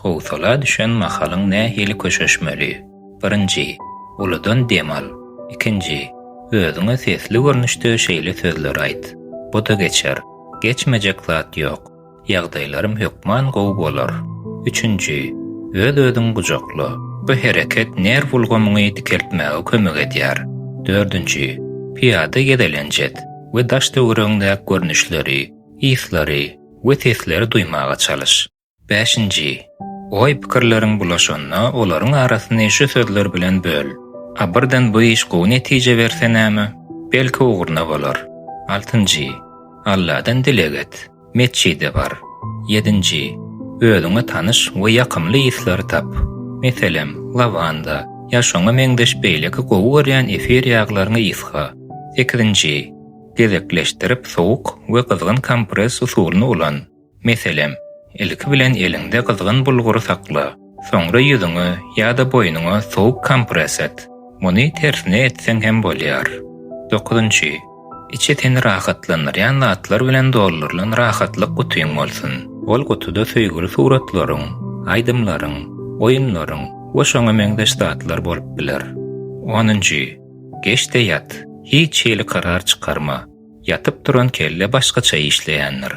Howsala düşen mahalyň nähili köşeşmeli? Birinji, uludan dem al. Ikinji, özüňe sesli görnüşde şeýle sözleri aýt, Bu-da geçer. Geçmejek zat ýok. Ýagdaýlarym hökman gowy bolar. Üçünji, öz-özüňi gujakla. Bu hereket nerw ulgamyňy dikeltmäge kömek edýär. Dördünji, pyýada gezelenç et we daş-töweregiňdäki görnüşleri, yslary we sesleri duýmaga çalyş. Bäşinji, oý-pikirleriň bulaşanda olaryň arasyny şu sözler bilen böl, A birden bu iş gowy netije berse näme? Belki ugruna bolar. Altynjy, Alladan dileg et, metjide bar. Ýedinji, özüňe tanyş we ýakymly yslary tap. Meselem, lawanda ýa şoňa meňzeş beýleki gowy görýän efir ýaglaryňy ysga. Sekizinji, gezekleşdirip sowuk we gyzgyn kompres usulyny ulan. Meselem, ilki bilen eliňde gyzgyn bulgury sakla, soňra ýüzüňe ýa-da boýnuňa sowuk kompres et. Muny tersine etseň hem bolýar. Dokuzynjy, içi seni rahatlandyrýan zatlar bilen doldurylan rahatlyk gutyň bolsun. Ol gutuda söýgüli suratlaryň, aýdymlaryň, oýunlaryň we şoňa meňzeş zatlar bolup biler. Onunjy, geç-de ýat, hiç hili karar çykarma. Ýatyp turan kelle başgaça işleýändir.